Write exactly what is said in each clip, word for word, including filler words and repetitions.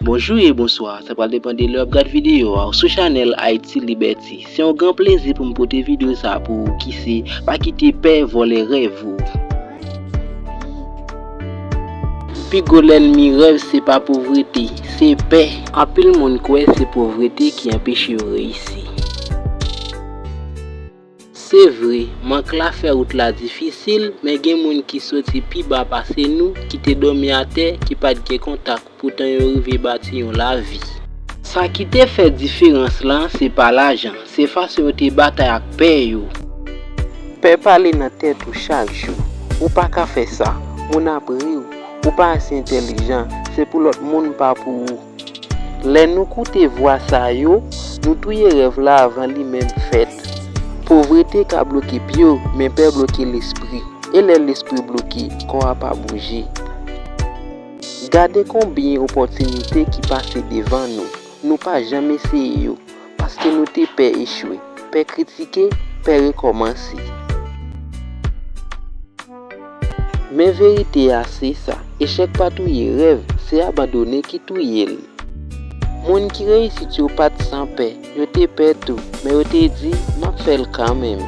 Bonjou e bonswa, sa pral depann de lè w ap gad videyo a. Ou sou chanèl Haiti Liberty. Se yon gran plezi pou m pote videyo sa a pou ou ki se pa kite pè vòlè rèv ou. Pi gwo lènmi rèv se pa povrete, se pè. Anpil moun kwè se povrete ki anpeche yo reyisi. Se vre, mank la fè wout la difisil, men gen moun ki soti pi ba pase nou, ki te dòmi atè, ki pa t gen kontak, poutan yo rive bati yon lavi. Sa ki te fè diferans lan, se pa lajan, se fason yo te batay ak pè yo. Pè pale nan tèt ou chak jou. Ou pa ka fè sa. Moun ap ri w. Ou pa ase entèlijan. Se pou lòt moun, pa pou ou. Lè nou koute vwa sa yo, nou touye rèv la avan li menm fèt. Povrete ka bloke pye w, men pè bloke lespri. E lè lespri bloke, kò a pa bouje. Gade konbyen opòtinite ki pase devan nou, nou pa janm eseye yo, paske nou te pè echwe, pè kritike, pè rekòmanse. Men verite a se sa, echèk pa touye rèv, se abandone ki touye l. Moun ki reyisit yo pa t san pè, yo te pè tou, men yo te di, "M ap fè l kanmenm."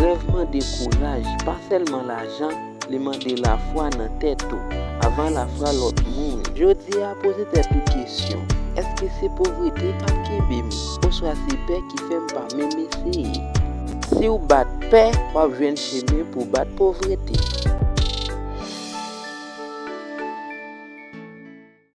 Rèv mande kouraj, pa sèlman lajan, li mande lafwa nan tèt ou, avan lafwa lòt moun. Jodi a, poze tèt ou kesyon, èske se povrete k ap kenbe m, oswa se pè ki fè m pa menm eseye? Si w bat pè, w ap jwenn chemen pou w bat povrete.